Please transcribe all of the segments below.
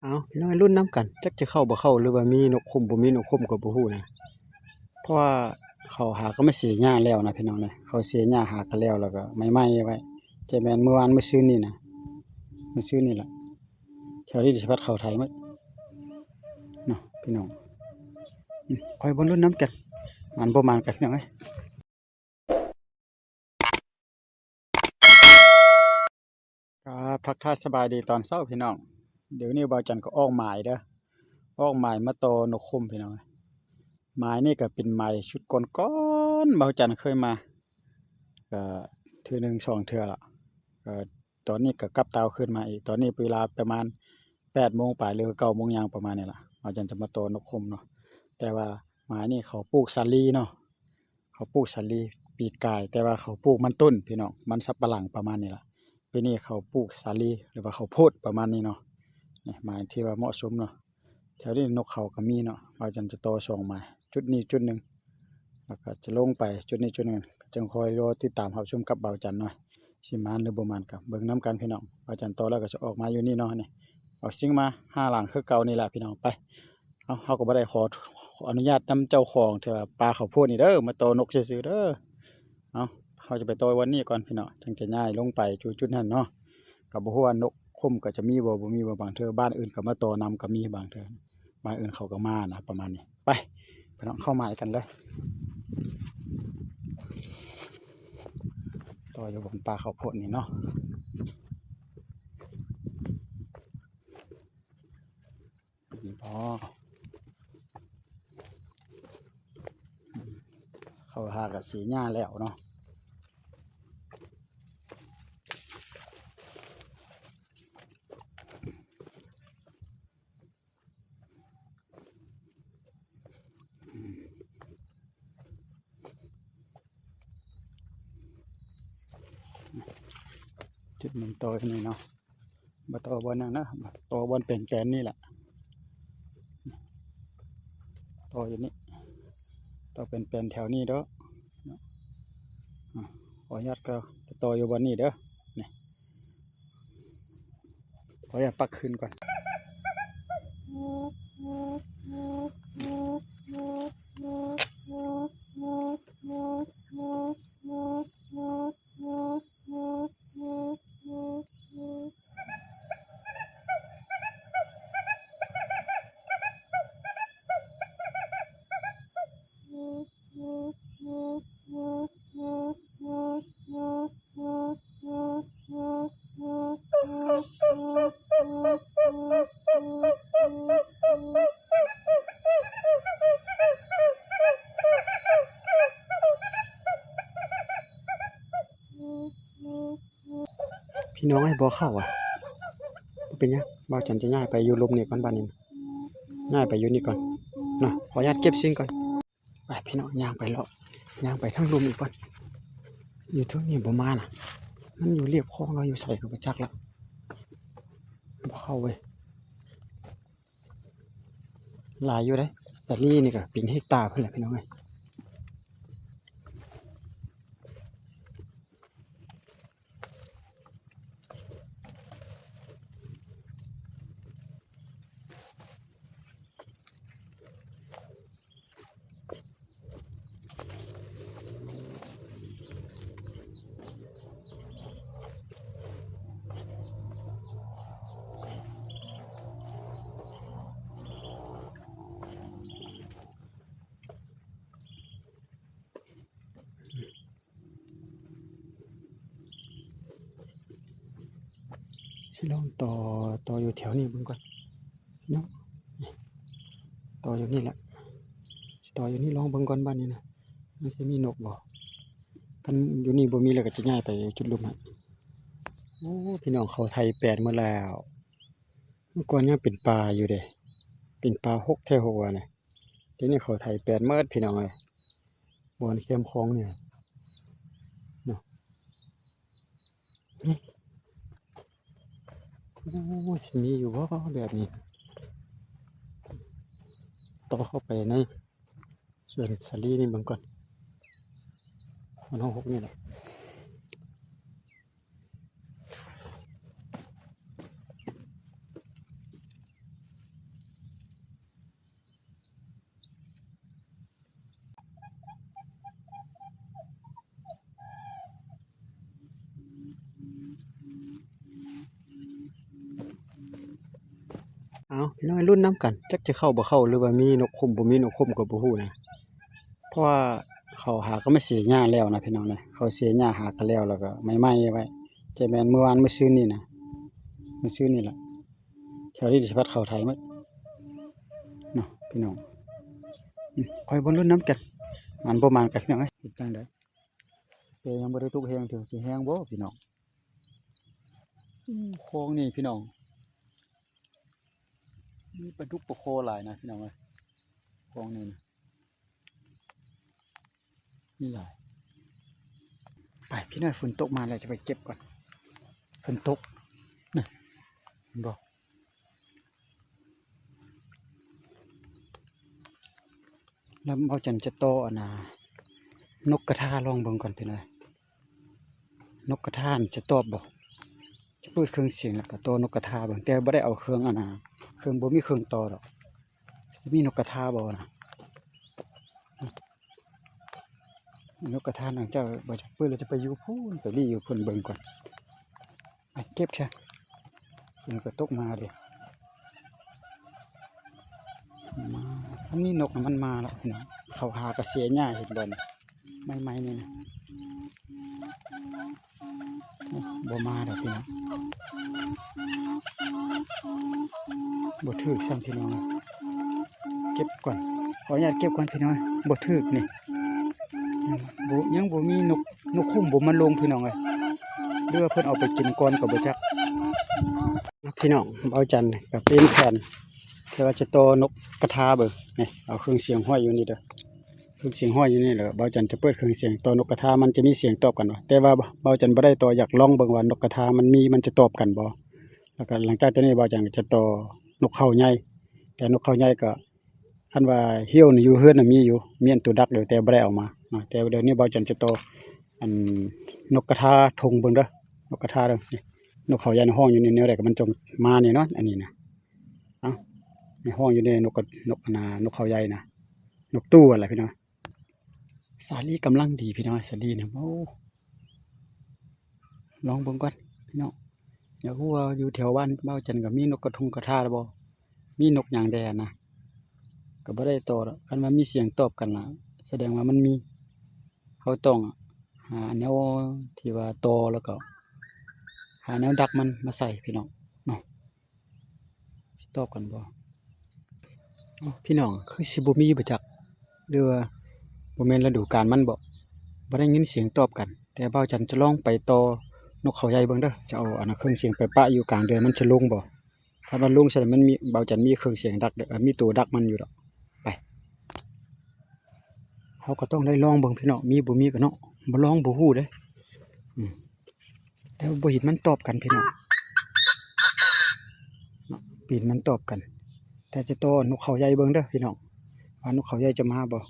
ເອົາ ພີ່ນ້ອງ ລຸ້ນນຳກັນ ຈັກຈະເຂົ້າບໍ່ເຂົ້າ ຫຼືວ່າມີນົກຂຸມບໍ່ມີນົກຂຸມກໍບໍ່ຮູ້ນະ ເພາະວ່າເຂົາຫາກໍມາເສຍຫຍ້າແລ້ວນະ ພີ່ນ້ອງເອີຍ ເຂົາເສຍຫຍ້າຫາກໍແລ້ວ ແລ້ວກໍໄໝ້ໆໄວ້ ຈະແມ່ນມື້ວານມື້ຊືນນີ້ນະ ມື້ຊືນນີ້ລະ ແຖວນີ້ຊິພັດເຂົ້າໄຖໝົດເນາະ ພີ່ນ້ອງ ອືມ ຄອຍເບິ່ງລຸ້ນນຳກັນ ໝານບໍ່ໝານກັນ ພີ່ນ້ອງເອີຍ. ຄັບ ທັກທາຍສະບາຍດີຕອນເຊົ້າພີ່ນ້ອງ ດຽວນີ້ບ່າວຈັນກໍອອກໝາຍເດີ ອອກໝາຍມາຕໍ່ນົກຂຸມພີ່ນ້ອງ ໝາຍນີ້ກໍເປັນໝາຍຊຸດກ່ອນໆ ບ່າວຈັນເຄີຍມາ ກໍເທື່ອໜຶ່ງສອງເທື່ອລະ ກໍຕອນນີ້ກໍກັບຕາວຄືນມາອີກ ຕອນນີ້ເວລາປະມານແປດໂມງປາຍ ຫຼືເກົ້າໂມງຫຍັງປະມານນີ້ລະ ບ່າວຈັນຈະມາຕໍ່ນົກຂຸມເນາະ ແຕ່ວ່າໝາຍນີ້ເຂົາປູກສາລີເນາະ ເຂົາປູກສາລີປີກາຍ ແຕ່ວ່າເຂົາປູກມັນຕົ້ນພີ່ນ້ອງ ມັນສຳປະຫຼັງປະມານນີ້ລະ ປີນີ້ເຂົາປູກສາລີ ຫຼືວ່າເຂົາໂພດປະມານນີ້ເນາະ ນີ້ໝາຍທີ່ວ່າເໝາະສົມເນາະ ແຖວນີ້ນົກເຂົາກໍມີເນາະ ບ່າວຈັນຈະຕໍ່ສອງໝາຍ ຈຸດນີ້ຈຸດໜຶ່ງ ແລ້ວກໍຈະລົງໄປຈຸດນີ້ຈຸດໜຶ່ງ ຈຶ່ງຄອຍລໍຕິດຕາມຮັບຊົມກັບບ່າວຈັນເນາະ ຊິໝານຫຼືບໍ່ໝານກໍເບິ່ງນຳກັນພີ່ນ້ອງ ບ່າວຈັນຕໍ່ແລ້ວກໍຈະອອກມາຢູ່ນີ້ເນາະ ນີ້ອອກຊິງມາຫາຫຼັງຄືເກົ່ານີ້ແຫຼະພີ່ນ້ອງ ໄປ ເຮົາ ເຮົາກໍບໍ່ໄດ້ຂໍ ຂໍອະນຸຍາດນຳເຈົ້າຂອງທີ່ວ່າປ່າເຂົ້າໂພດນີ້ເດີ ມາຕໍ່ນົກຊື່ໆເດີ ເອົາ ເຮົາຈະໄປຕໍ່ບ່ອນນີ້ກ່ອນພີ່ນ້ອງ ຈັ່ງຈະຍ້າຍລົງໄປຈຸດນັ້ນເນາະ ກໍບໍ່ຮູ້ວ່ານົກຂຸມກໍຈະມີບໍ່ ບໍ່ມີບໍ່ ບາງເທື່ອບ້ານອື່ນກໍມາຕໍ່ນຳກໍມີ ບາງເທື່ອບ້ານອື່ນເຂົາກໍມານະ ປະມານນີ້ ໄປ ພີ່ນ້ອງ ເຂົ້າໝາຍກັນເລີຍ ຕໍ່ຢູ່ບ່ອນປ່າເຂົ້າໂພດນີ້ເນາະ. ນີ້ບໍ່ ເຂົາຫາກະເສຍຫຍ້າແລ້ວເນາະ ຈຸດໜຶ່ງຕໍ່ຢູ່ນີ້ເນາະ ບໍ່ຕໍ່ບ່ອນນັ້ນນະ ຕໍ່ບ່ອນແປນໆນີ້ແຫຼະ ຕໍ່ຢູ່ນີ້ ຕໍ່ແປນໆແຖວນີ້ເດີ ອາ ຂໍອະນຸຍາດກໍຈະຕໍ່ຢູ່ບ່ອນນີ້ເດີ ນີ້ ຂໍອະນຸຍາດປັກຄືນກ່ອນ. ພີ່ນ້ອງເອີຍ ບໍ່ເຂົ້າຫວາ ບໍ່ເປັນຫຍັງ ບ່າວຈັນຈະຍ້າຍໄປຢູ່ລຸ່ມນີ້ກ່ອນ ບາດນີ້ ຍ້າຍໄປຢູ່ນີ້ກ່ອນເນາະ ຂໍອະນຸຍາດເກັບສິ່ງກ່ອນ ໄປພີ່ນ້ອງ ຍ່າງໄປເລາະ ຍ່າງໄປທາງລຸ່ມອີກກ່ອນ ຢູ່ເທິງນີ້ບໍ່ມານະ ມັນຢູ່ລຽບຄອງ ເຮົາຢູ່ໃສກໍບໍ່ຈັກລະ ບໍ່ເຂົ້າເວີຍ ຫຼາຍຢູ່ເດ້ ສາລີນີ້ກໍເປັນເຮັກຕາພຸ້ນແຫຼະ ພີ່ນ້ອງເອີຍ. ຊິລອງຕໍ່ ຕໍ່ຢູ່ແຖວນີ້ເບິ່ງກ່ອນເນາະ ຕໍ່ຢູ່ນີ້ແຫຼະ ຊິຕໍ່ຢູ່ນີ້ລອງເບິ່ງກ່ອນ ບາດນີ້ນະ ມັນຊິມີນົກບໍ່ ຄັນຢູ່ນີ້ບໍ່ມີແລ້ວກໍຈະຍ້າຍໄປຈຸດລຸ່ມຫັ້ນ. ໂອ້ ພີ່ນ້ອງ ເຂົາໄຖແປນໝົດແລ້ວ ເມື່ອກ່ອນຍັງເປັນປ່າຢູ່ເດ້ ເປັນປ່າຮົກແທ້ຮົກວ່ານະ ດຽວນີ້ເຂົາໄຖແປນໝົດ ພີ່ນ້ອງເອີຍ ບ່ອນແຄມຂອງນີ້ເນາະ ໂອ້ ຊິມີຢູ່ບໍ່ແບບນີ້ ຕໍ່ເຂົ້າໄປໃນ ສວນສາລີນີ້ເບິ່ງກ່ອນ ມັນຫ້ອງຫົກນີ້ແຫຼະ. ເອົາ ພີ່ນ້ອງລຸ້ນນຳກັນ ຈັກຈະເຂົ້າບໍ່ເຂົ້າ ຫຼືວ່າມີນົກຄຸມ ບໍ່ມີນົກຄຸມກໍບໍ່ຮູ້ນະ ເພາະວ່າເຂົາຫາກໍມາເສຍຫຍ້າແລ້ວນະ ພີ່ນ້ອງນະ ເຂົາເສຍຫຍ້າຫາກໍແລ້ວ ແລ້ວກໍໄໝ້ໆໄວ້ ຈະແມ່ນມື້ວານມື້ຊືນນີ້ນະ ມື້ຊືນນີ້ລະ ແຖວນີ້ຊິພັດເຂົ້າໄຖໝົດເນາະ ພີ່ນ້ອງ ອືມ ຄອຍເບິ່ງລຸ້ນນຳກັນ ມັນບໍ່ມັນກັນ ພີ່ນ້ອງເອີຍ ເຮັດຈັ່ງໃດ? ແຕ່ຍັງບໍ່ໄດ້ຕົກແຮງ ເທື່ອຊິແຮງບໍ່ພີ່ນ້ອງ? ອືມ ຄອງນີ້ພີ່ນ້ອງ ມີປາດຸກປາຄໍຫຼາຍນະພີ່ນ້ອງເອີຍ ຄອງນີ້ນະ ມີຫຼາຍ. ໄປພີ່ນ້ອງ ຝົນຕົກມາແລ້ວ ຈະໄປເກັບກ່ອນ ຝົນຕົກ ນີ້ ເຫັນບໍ່? ແລ້ວເບົາຈັນຈະຕໍ່ອັນນ່າ ນົກກະທາລອງເບິ່ງກ່ອນພີ່ນ້ອງ ນົກກະທາຈະຕອບບໍ່ ຈະເປີດເຄື່ອງສຽງ ແລ້ວກໍຕໍ່ນົກກະທາເບິ່ງ ແຕ່ບໍ່ໄດ້ເອົາເຄື່ອງອັນນ່າ ເຄື່ອງ ບໍ່ມີເຄື່ອງຕໍ່ດອກ ຊິມີນົກກະທາບໍ່ນະ. ນົກກະທານາງເຈົ້າບໍ່ຈັກ ເປີດແລ້ວຈະໄປຢູ່ພຸ້ນ ໄປລີ້ຢູ່ພຸ້ນເບິ່ງກ່ອນ ໄປເກັບຊະ ຝົນກໍຕົກມາເດ້ ມາ ຄັນມີນົກນະມັນມາລະພີ່ນ້ອງ ເຂົາຫາກະເສຍຫຍ້າ ເຫັນບໍ່ນີ້ ໄມ້ໆນີ້ນະ. ໂອ້ ບໍ່ມາດອກພີ່ນ້ອງ ບໍ່ຖືກຊ້ຳພີ່ນ້ອງ ເກັບກ່ອນ ຂໍອະນຸຍາດເກັບກ່ອນພີ່ນ້ອງ ບໍ່ຖືກນີ້ ຍັງບໍ່ ຍັງບໍ່ມີນົກ ນົກຄຸມບໍ່ມາລົງພີ່ນ້ອງເອີຍ ຫຼືວ່າເພິ່ນເອົາໄປກິນກ່ອນກໍບໍ່ຈັກ. ພີ່ນ້ອງ ເບົາຈັນກໍປ່ຽນແຜນ ແຕ່ວ່າຈະຕໍ່ນົກກະທາເບິ່ງ ນີ້ ເອົາເຄື່ອງສຽງຫ້ອຍຢູ່ນີ້ເດີ. ເຄື່ອງສຽງຫ້ອຍຢູ່ນີ້ແຫຼະ ເບົາຈັນຈະເປີດເຄື່ອງສຽງຕໍ່ນົກກະທາ ມັນຈະມີສຽງຕອບກັນບໍ່ ແຕ່ວ່າເບົາຈັນບໍ່ໄດ້ຕໍ່ ຢາກລອງເບິ່ງວ່ານົກກະທາມັນມີ ມັນຈະຕອບກັນບໍ່ ແລ້ວກໍຫຼັງຈາກຈາກນີ້ເບົາຈັນກໍຈະຕໍ່ນົກເຂົາໃຫຍ່ ແຕ່ນົກເຂົາໃຫຍ່ກໍ ຄັນວ່າຫ້ຽວນີ້ຢູ່ເຮືອນນະມີຢູ່ ມີອັນໂຕດັກຢູ່ ແຕ່ບໍ່ໄດ້ເອົາມາເນາະ ແຕ່ວ່າດຽວນີ້ເບົາຈັນຈະຕໍ່ອັນນົກກະທາທົ່ງເບິ່ງເດີ ນົກກະທາເດີ ນີ້ ນົກເຂົາໃຫຍ່ນະຮ້ອງຢູ່ນີ້ ແນວໃດກໍມັນຈົ່ງມາແນ່ນອນ ອັນນີ້ນະ ເອົ້າ ນີ້ຮ້ອງຢູ່ນີ້ ນົກກະ ນົກອັນນ່າ ນົກເຂົາໃຫຍ່ນະ ນົກຕູ້ຫັ້ນແຫຼະພີ່ນ້ອງ ສາລີກຳລັງດີພີ່ນ້ອງ ສາລີນະ ໂອ້ ລອງເບິ່ງກ່ອນພີ່ນ້ອງ ຢາກຮູ້ວ່າຢູ່ແຖວບ້ານເບົາຈັນກໍມີນົກກະທຸງກະທາບໍ່ ມີນົກຫຍັງແດ່ນະ ກໍບໍ່ໄດ້ຕໍ່ດອກ ຄັນວ່າມີສຽງຕອບກັນລະ ສະແດງວ່າມັນມີ ເຮົາຕ້ອງຫາແນວທີ່ວ່າຕໍ່ ແລ້ວກໍ ຫາແນວດັກມັນມາໃສ່ພີ່ນ້ອງເນາະ ຊິຕອບກັນບໍ່? ໂອ້ ພີ່ນ້ອງ ຄືຊິບໍ່ມີບໍ່ຈັກ ຫຼືວ່າບໍ່ແມ່ນລະດູການມັນບໍ? ບໍ່ໄດ້ຍິນສຽງຕອບກັນ ແຕ່ເບົາຈັນຈະລອງໄປຕໍ່ນົກເຂົາໃຫຍ່ເບິ່ງເດີ ຈະເອົາອັນເຄື່ອງສຽງໄປປະຢູ່ກາງເດີ່ນ ມັນຈະລົງບໍ່? ຖ້າວ່າລົງຊັ້ນ ມັນມີ ເບົາຈັນມີເຄື່ອງສຽງດັກ ເອີ ມີໂຕດັກມັນຢູ່ດອກ ໄປ. ເຮົາກໍຕ້ອງໄດ້ລອງເບິ່ງພີ່ນ້ອງ ມີບໍ່ມີກໍເນາະ ບໍ່ລອງບໍ່ຮູ້ເດ້ ອືມ ແຕ່ວ່າບໍ່ເຫັນມັນຕອບກັນພີ່ນ້ອງເນາະ ບໍ່ເຫັນມັນຕອບກັນ ແຕ່ຈະຕໍ່ນົກເຂົາໃຫຍ່ເບິ່ງເດີພີ່ນ້ອງ ວ່ານົກເຂົາໃຫຍ່ຈະມາບໍ່.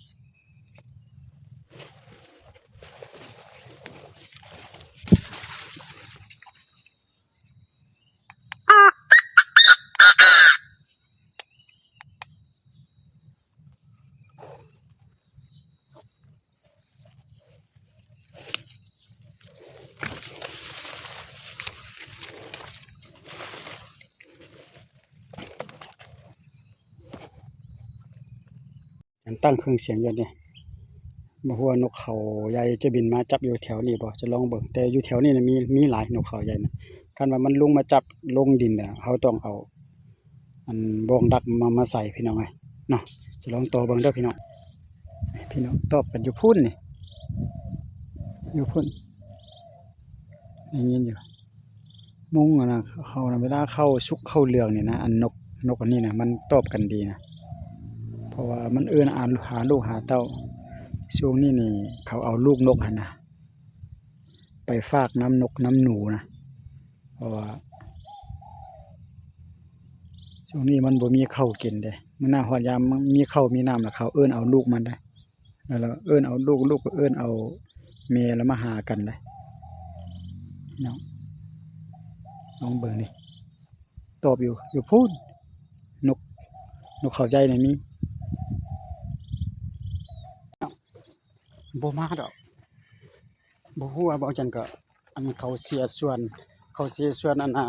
ອັນຕັ້ງເຄື່ອງສຽງຢູ່ນີ້ ບໍ່ຮູ້ວ່ານົກເຂົາໃຫຍ່ຈະບິນມາຈັບຢູ່ແຖວນີ້ບໍ່ ຈະລອງເບິ່ງ ແຕ່ຢູ່ແຖວນີ້ນະມີ ມີຫຼາຍນົກເຂົາໃຫຍ່ນະ ຄັນວ່າມັນລົງມາຈັບລົງດິນນະ ເຮົາຕ້ອງເອົາ ອັນບ່ອງດັກມາ ມາໃສ່ພີ່ນ້ອງເອີຍເນາະ ຈະລອງຕໍ່ເບິ່ງເດີພີ່ນ້ອງ ພີ່ນ້ອງຕອບກັນຢູ່ພຸ້ນນີ້ ຢູ່ພຸ້ນ ໄດ້ຍິນຢູ່ ມຸງອັນນະ ເຂົານະ ເວລາເຂົ້າສຸກເຂົ້າເຫຼືອງນີ້ນະ ອັນນົກ ນົກອັນນີ້ນະ ມັນຕອບກັນດີນະ ເພາະວ່າມັນເອີ້ນຫາ ຫາລູກຫາເຕົ້າ ຊ່ວງນີ້ນີ້ ເຂົາເອົາລູກນົກຫັ້ນນະ ໄປຝາກນຳນົກນຳໜູນະ ເພາະວ່າຊ່ວງນີ້ມັນບໍ່ມີເຂົ້າກິນເດ້ ມື້ໜ້າຮອດຍາມມີເຂົ້າມີນ້ຳລະ ເຂົາເອີ້ນເອົາລູກມັນເດ້ ແລ້ວເອີ້ນເອົາລູກ ລູກກໍເອີ້ນເອົາແມ່ລະມາຫາກັນເດ້ ເນາະ ລອງເບິ່ງນີ້ ຕອບຢູ່ ຢູ່ພຸ້ນ ນົກ ນົກເຂົາໃຫຍ່ນະມີ ບໍ່ມາດອກ ບໍ່ຮູ້ວ່າເບົາຈັນກໍ ອັນເຂົາເສຍສວນ ເຂົາເສຍສວນອັນ ອ່າ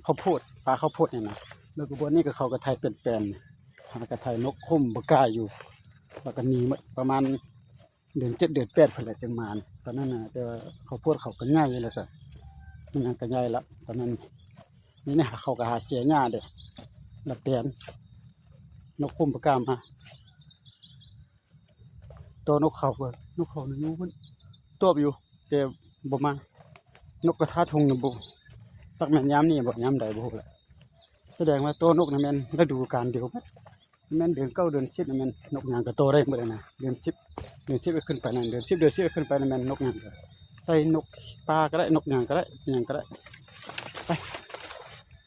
ເຂົ້າໂພດ ປາເຂົ້າໂພດນີ້ນະ ແລ້ວກໍບ່ອນນີ້ກໍເຂົາກໍໄຖແປນໆ ຫາກໍໄຖນົກຂຸມປາກາຢູ່ ແລ້ວກໍໜີໝົດ ປະມານເດືອນເຈັດເດືອນແປດພຸ້ນແຫຼະຈຶ່ງມາ. ຕອນນັ້ນນະ ແຕ່ວ່າເຂົ້າໂພດເຂົາກໍໃຫຍ່ ແລ້ວກໍມັນຫຍັງກໍໃຫຍ່ລະຕອນນັ້ນ. ນີ້ນະ ເຂົາກໍຫາເສຍຫຍ້າເດ້ ລະແປນ ນົກຂຸມປາກາມາ ໂຕນົກເຂົາ ນົກເຂົານະຢູ່ພຸ້ນ ຕອບຢູ່ ແຕ່ບໍ່ມາ. ນົກກະທາທຸງນະ ບໍ່ ຈັກແມ່ນຍາມນີ້ບໍ່ ຍາມໃດບໍ່ຮູ້ລະ. ສະແດງວ່າໂຕນົກນະແມ່ນລະດູການດຽວໝົດ ແມ່ນເດືອນເກົ້າເດືອນສິບນະແມ່ນນົກຫຍັງກໍໂຕໄດ້ໝົດນະ. ເດືອນສິບ ເດືອນສິບຂຶ້ນໄປນັ້ນ ເດືອນສິບ ເດືອນສິບຂຶ້ນໄປນະແມ່ນນົກຫຍັງ ໃສ່ນົກປ່າກໍໄດ້ ນົກຫຍັງກໍໄດ້ ຫຍັງກໍໄດ້. ໄປ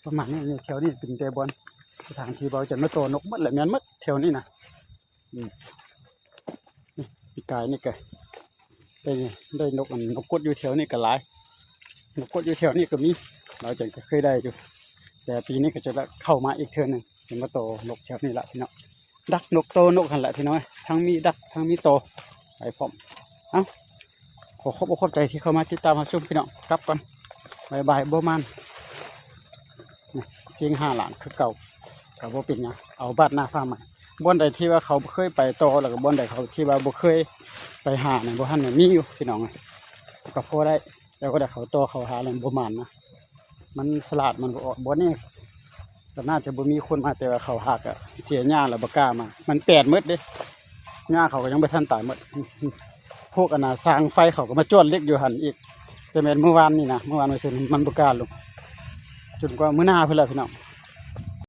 ປະມານນີ້ ແຖວນີ້ເປັນແຕ່ບ່ອນສະຖານທີ່ເວົ້າຈັນມາໂຕນົກໝົດແຫຼະ ແມ່ນໝົດແຖວນີ້ນະ. ອືມ ນີ້ ປີກາຍນີ້ກໍໄດ້ ໄດ້ນົກ ອັນ ນົກກົດຢູ່ແຖວນີ້ກໍຫຼາຍ ນົກກົດຢູ່ແຖວນີ້ກໍມີ ເຮົາຈັ່ງກໍເຄີຍໄດ້ຢູ່. ແຕ່ປີນີ້ກໍຈະເຂົ້າມາອີກເທື່ອໜຶ່ງ ຈະມາໂຕນົກແຖວນີ້ລະພີ່ນ້ອງ. ດັກນົກໂຕນົກຫັ້ນລະພີ່ນ້ອງ ທັງມີດັກທັງມີໂຕໄປພ້ອມ. ເອົ້າ ຂໍຂອບອົກຂອບໃຈທີ່ເຂົ້າມາຕິດຕາມຮັບຊົມພີ່ນ້ອງ ກັບກ່ອນ ບາຍບາຍ ບໍ່ມານ ນີ້ ສີ່ຫ້າລ້ານຄືເກົ່າ ກໍບໍ່ເປັນຫຍັງ ເອົາບາດໜ້າຟ້າໃໝ່. ບ່ອນໃດທີ່ວ່າເຂົາບໍ່ເຄີຍໄປຕໍ່ ແລ້ວກໍບ່ອນໃດເຂົາທີ່ວ່າບໍ່ເຄີຍໄປຫານະ ບໍ່ທັນໄດ້ມີຢູ່ພີ່ນ້ອງ ກໍພໍໄດ້. ແຕ່ວ່າຖ້າເຂົາຕໍ່ເຂົ້າຫາແລ້ວບໍ່ໝານນະ ມັນສະຫຼາດມັນບໍ່ອອກ. ບ່ອນນີ້ກໍໜ້າຈະບໍ່ມີຄົນມາ ແຕ່ວ່າເຂົາຫາກະເສຍຫຍ້າແລ້ວບໍ່ກ້າມາ ມັນແປນໝົດເດ້ ຫຍ້າເຂົາກໍຍັງບໍ່ທັນຕາຍໝົດ. ພວກອັນນ່າຊ່າງໄຟເຂົາກໍມາຈອດເຫຼັກຢູ່ຫັ້ນອີກ ແຕ່ແມ່ນມື້ວານນີ້ນະ ມື້ວານມື້ຊືນມັນບໍ່ກ້າລົງ ຈົນກວ່າມື້ໜ້າພຸ້ນແຫຼະພີ່ນ້ອງ.